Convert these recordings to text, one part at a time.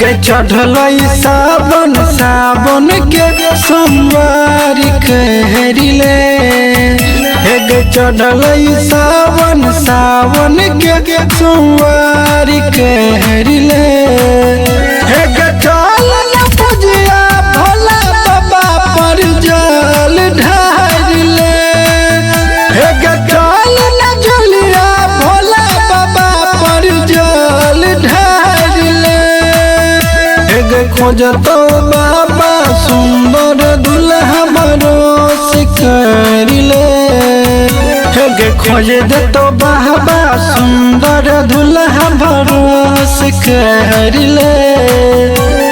गे चढ़ल सावन, सावन के सोमवार कहरिले। हे गे चढ़ल सावन, सावन के सोमवार कहरिले। हे गे चल पूजिया भोला बाबा पर जल ढारिले। हे गे चल जुलिया भोला बाबा पर जल ढारिले। हे गे खोजतो बाबा सुंदर दुल्हा भरोस करिले। हे गे खोज देतो बाबा सुंदर दुल्हा भरोस करिले।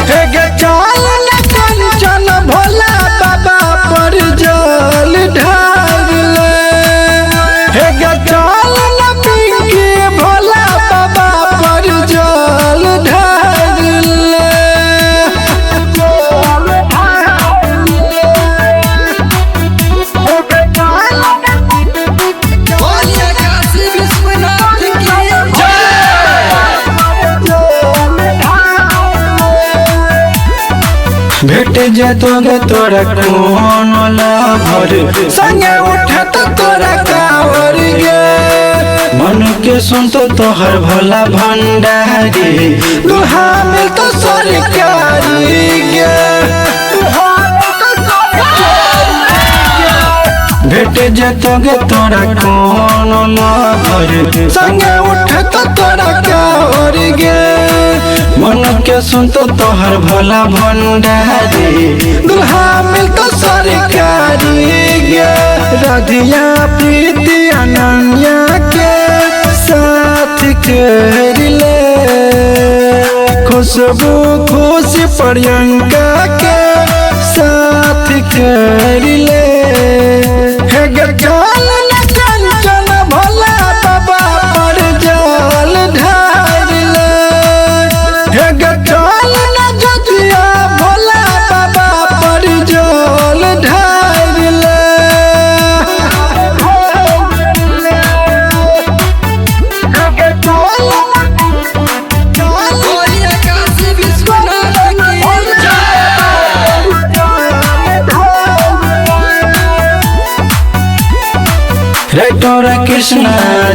हे गे चल कंचन भोला बाबा पर जल ढारिले। हे गे चल पिंकी भोला बाबा पर जल ढारिले। बोलिए काशी विश्वनाथ की जय। भेट जेतो गे तोरा कोन लभर, संगे उठत तोरा कावर गे। मन के सुनतो तोहर भोला भंडारी, दुहा मिलतो सरकारी गे। भेट जेतो गे तोरा कोन लभर, संगे उठत तोरा कावर गे। मन के सुनतो तोहर भोला भंडारी, दुल्हा मिलतो सरकारी गे। राधिया प्रीति अनन्या के साथ करिले। खुशबू खुश प्रियंका के साथ करिले। हे गे चल कंचन भोला बाबा पर जल ढारिले। हे गे चल जजिया भोला बाबा पर जल ढारिले। बोलिए काशी विश्वनाथ की जय। राइटर कृष्ण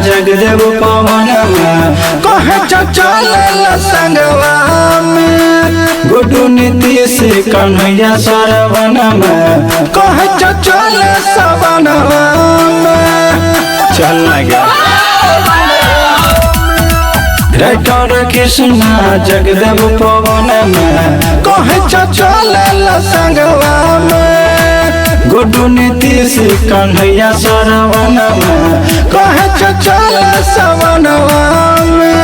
जगदेव पवन कहे चल संगवा में। गुड्डू नीतीश कन्हैया सरवन में कहे चल सवनवा में। चल गया राइटर कृष्ण जगदेव पवन में कहे चल संगवा में। गुड्डू नीतीश कन्हैया सरवन में कहे चल सवनवा में।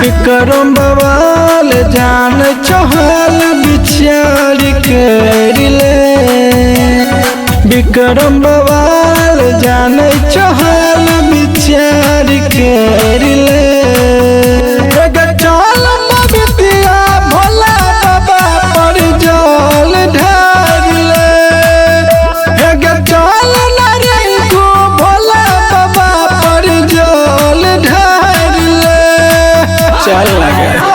विक्रम बवाल जान चहल बिचार करिले। विक्रम बवाल जान चहल बिचार करिले। चल बिटिया भोला बाबा पर जल ढारिले। हे गे चल रिंकू भोला बाबा पर जल ढारिले। चल लगे।